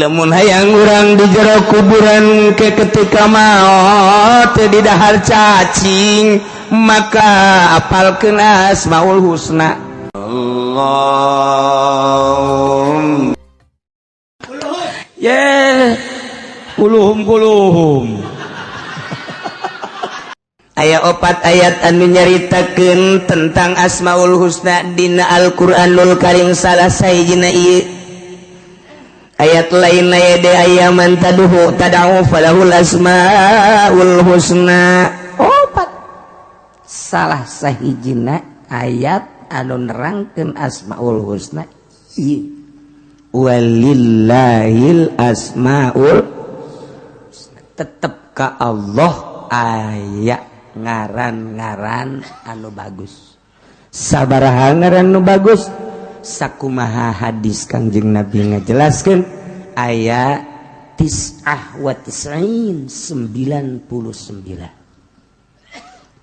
Lamun hayang urang di jero kuburan ke ketika maot di dahar cacing, maka apalkeun Asmaul Husna. Allah. Ye, Kuluhum kuluhum. Aya opat ayat anu nyaritakeun tentang Asmaul Husna dina Al-Qur'anul Karim. Salah sahijina ieu ayat lain aya de ayyaman taduhu tad'u falahul asmaul husna. Opat, salah sahijina ayat anu nerangkeun Asmaul Husna ieu, walillahil asmaul, tetep ka Allah aya ngaran-ngaran anu bagus. Sabaraha ngaran anu bagus? Sakumaha hadis Kangjeng Nabi ngajelaskeun, aya tis'ah wa tis'in, 99,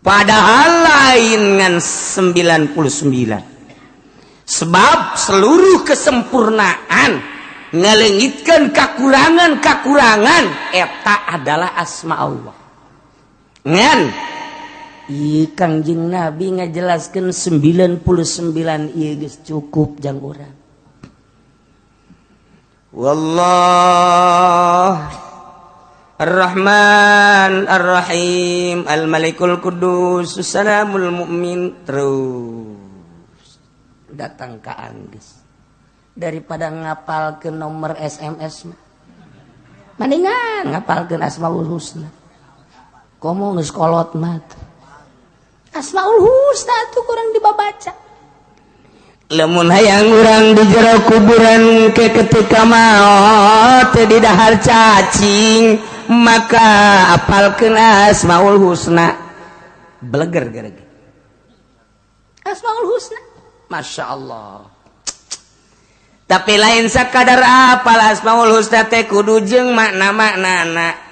padahal lain ngan 99, sebab seluruh kesempurnaan ngalengitkan kekurangan-kekurangan eta adalah asma Allah. Ngan ieu Kangjeng Nabi ngajelaskeun 99 ieu geus cukup jang urang. Wallah Ar-Rahman Ar-Rahim Al-Malikul Kudus Salamul Mu'min, terus datang ke angges. Daripada ngapal ke nomor SMS mah mendingan ngapalkeun Asmaul Husna. Komo geus kolot mah, Asmaul Husna tuh kurang dibabaca. Lamun hayang urang di jero kuburan ke ketika maot di dahar cacing, maka apalkeun Asmaul Husna. Beleger gara-gara Asmaul Husna, Masya Allah. Tapi lain sakadar apal Asmaul Husna teh, kudu jeung makna-maknana.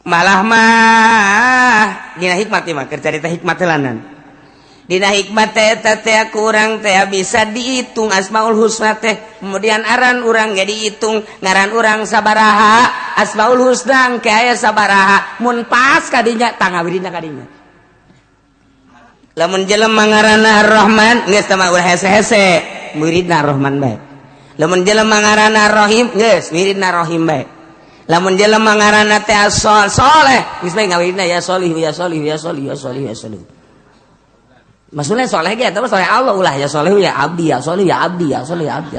Malah mah dina hikmat mah keur carita hikmat lanan. Dina hikmat teh eta teh kurang teh bisa dihitung Asmaul Husna teh. Kemudian aran urang ge dihitung, ngaran urang sabaraha, Asmaul Husna engke aya sabaraha. Mun pas kadinya, tangga wiridna kadinya. Lamun jelema ngaranna Ar-Rahman, geus teh mah ulah hese-hese, wiridna Ar-Rahman bae. Lamun jelema ngaranna Ar-Rahim, geus wiridna Rahim bae. Lamun jelema ngaranna teh As-Sol, Soleh, geus bae ngawiridna ya Solih, ya Solih, ya Solih, ya Solih, ya Solih. Maksudnya soleh ge eta mah soleh Allah, ulah ya soleh ya abdi, ya soleh ya abdi, ya soleh ya abdi.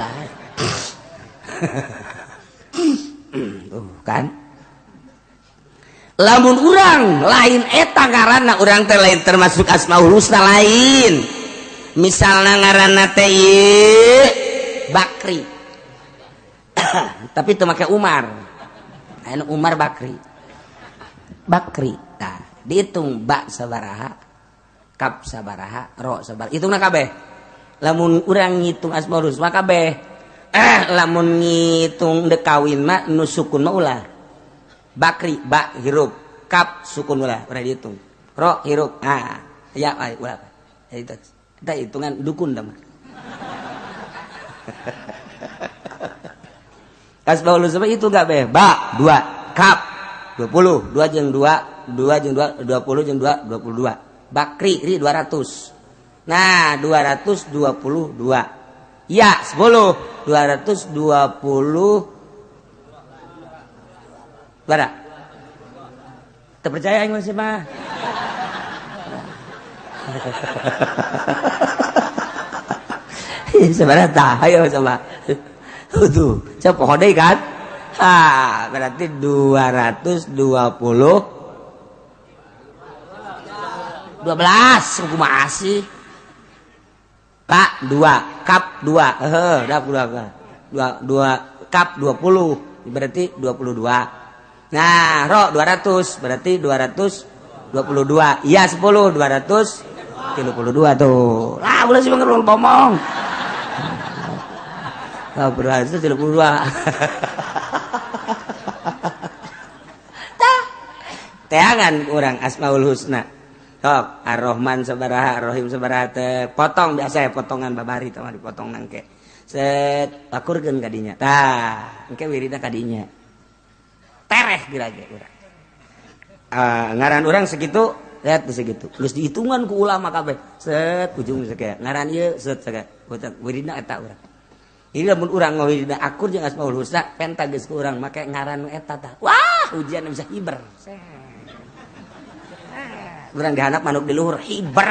Tuh kan, lamun urang lain eta ngaranna, urang teh lain termasuk Asmaul Husna lain. Misalnya ngaranna teh Bakri, tapi itu make Umar. Anu Umar Bakri, Bakri. Nah, dihitung ba sabaraha, kap sabaraha, ro sabaraha, hitungna kabeh. Lamun urang ngitung Asmaul Husna kabeh, lamun ngitung dek kawin mah nu sukun mah ulah. Bakri, ba hirup, kap sukun ulah, ulah dihitung, ro hirup, ah ya ulah itu. Kita hitungan dukun dah mah. Asmaul Husna itu enggak be, ba 2, kap 20, 2 jeung 2, 2 jeung 2, 20 jeung 2, 22. Bakri ri 200. Nah, 222. Ya, 10, 220 bara. Terpercaya aing masih mah. Sebenarnya tah, ayo coba. Tuh, coba poho deui kan? Ah, berarti 220 12 kumaha sih? K 2, kap 2. Heuh, dah 2 2 2 kap 20 berarti 22. Nah, ro 200 berarti 222. Iya, 10, 232 tuh. Lah, ulah sih ngerul ngomong. Lah, 232. Tah. Teangan urang Asmaul Husna. Sok, Ar-Rahman sabaraha, Ar-Rahim sabaraha teh potong biasa ya, potongan babari teh dipotong nangke. Set akurkeun ka dinya. Tah, engke wiridna ka dinya. Tereh geura ge urang. Ngaran urang segitu, lihat segitu. Geus dihitungan ku ulama kabeh. Set ujung sakieu. Ngaran ieu set sakieu. Wiridna eta urang. Ini lamun urang ngawiridna akur jeung Asmaul Husna, penta geus ku urang make ngaran nu eta tah. Wah, ujian bisa hiber. Urang dihandap manuk di luhur hiber.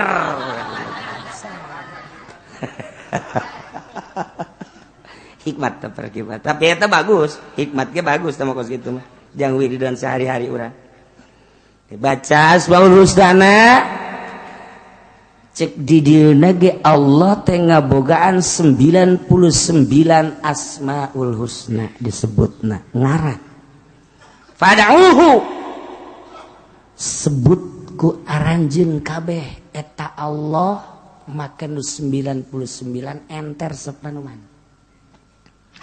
Hikmat teh perkibat. Tapi eta bagus, hikmat ge bagus tah kos kitu mah. Jang wiridan sehari-hari urang. Dibaca Asmaul Husna cek di dieuna ge Allah teh ngabogaan 99 Asmaul Husna disebutna ngaran. Fad'uhu sebut ku aranjeun kabeh eta Allah make nu 99 enter sepanuman.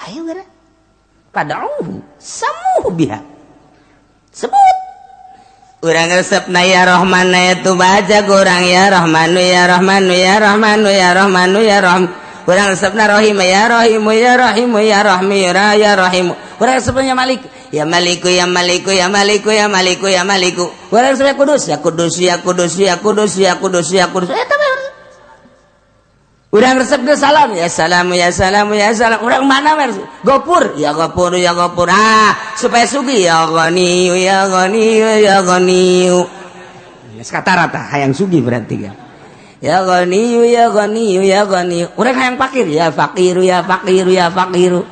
Ayo geura. Fad'uhu samuhu biha. Sebut urang resepna ya Rahman itu baca kurang ya Rahmanu ya Rahmanu ya Rahmanu ya Rahmanu ya Rahim. Urang resepna Rahim ya Rahimu ya Rahimu ya Rahmi ya Rahimu. Urang resepna Malik ya Maliku ya Maliku ya Maliku ya Maliku ya Maliku. Urang resepna Kudus ya Kudus ya Kudus ya Kudus ya Kudus ya Kudus. Eta mah urang resepna salam ya salam ya salam ya salam. Urang mana mer Gopur ya Gopur ya Gopur. Ah supaya sugih ya Ghani ya Ghani ya Ghani. Geus kata rata hayang sugih berarti kan. Ya Ghani ya Ghani ya Ghani. Urang hayang fakir ya fakiru ya fakiru ya fakiru.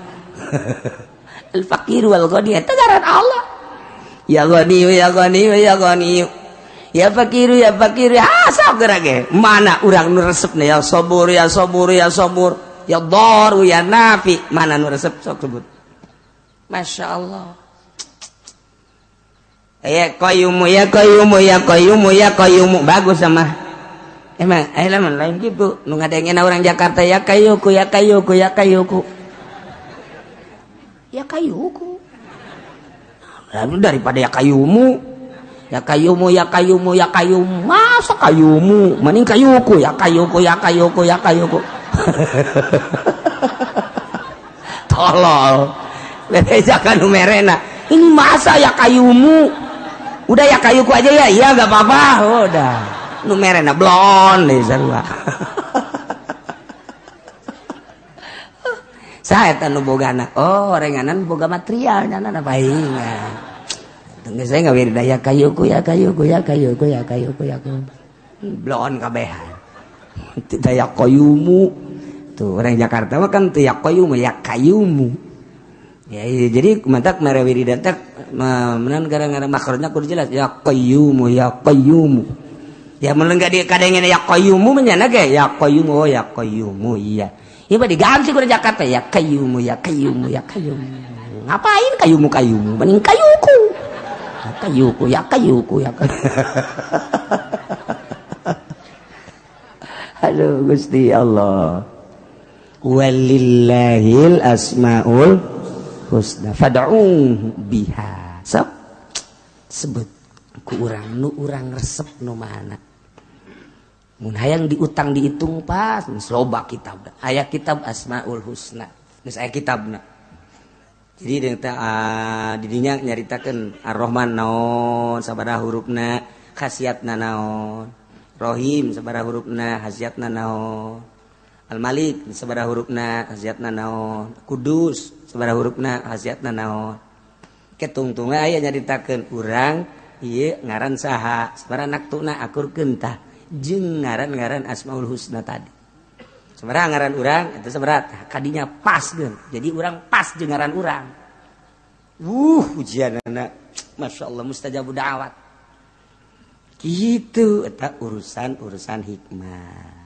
Al fakiru wal ghani eta ngaran Allah. Ya Ghani ya Ghani ya Ghani. Ya fakiru ya fakiru. Ah sok geura ge. Mana urang nu resepna ya sabur ya sabur ya sabur. Ya daru ya nafi. Mana nu resep sok sebut. Masya Allah. Ya qayyumu ya qayyumu ya qayyumu ya qayyumu bagus sama. Emang lamun lain gitu. Nu ngadengena orang Jakarta ya kayuku ya kayuku ya kayuku. Ya kayuku. Lalu daripada ya kayumu. Ya kayumu ya kayumu ya kayumu. Masa kayumu? Mending kayuku ya kayuku ya kayuku ya kayuku. Tolol. Bebejakan nu merena. Ini masa ya kayumu? Udah ya kayuku aja ya. Iya enggak apa-apa. Udah. Nu merena blon deh sarua. Saha eta nu bogana? Oh, renganan boga material nyana pahingan. Tunggu saya nggak wirida ya kayuku ya kayuku ya kayuku ya kayuku ya kayuku. Blon kabehan. Tidak ya kayumu. Tuh orang Jakarta mah kan tuh ya kayumu ya kayumu. Ya, jadi mantak mere wiridan teh menan gara-gara makhrajnya kudu jelas ya qayyumu ya qayyumu. Ya mun enggak di kadengena ya qayyumu menyana ge ya qayyumu oh ya qayyumu iya. Ieu mah diganti ku Jakarta ya qayyumu ya qayyumu ya qayyumu. Ngapain kayumu kayumu mending kayuku. Kayuku ya kayuku ya. Aduh Gusti Allah. Walillahil asmaul husna fad'uhu biha. Sok sebut ku urang nu urang resep nu mana. Mun hayang diutang dihitung pas geus loba kitab. Aya kitab Asmaul Husna. Geus aya kitabna. Jadi didinya nyaritakeun Ar-Rahman naon sabaraha hurufna, khasiatna naon. Rohim sabaraha hurufna, khasiatna naon. Al-Malik sabaraha hurufna, khasiatna naon. Kudus sabaraha hurufna, khasiatna naon. Ketungtunga aya nyaritakeun urang ieu ngaran saha, sabaraha naktuna akurkeun tah jeung ngaran-ngaran Asmaul Husna tadi. Sabaraha ngaran urang eta sabaraha kadinya pas geun. Jadi urang pas jeung ngaran urang. Ujianana Masya Allah mustajabu da'wat. Gitu eta urusan-urusan hikmah.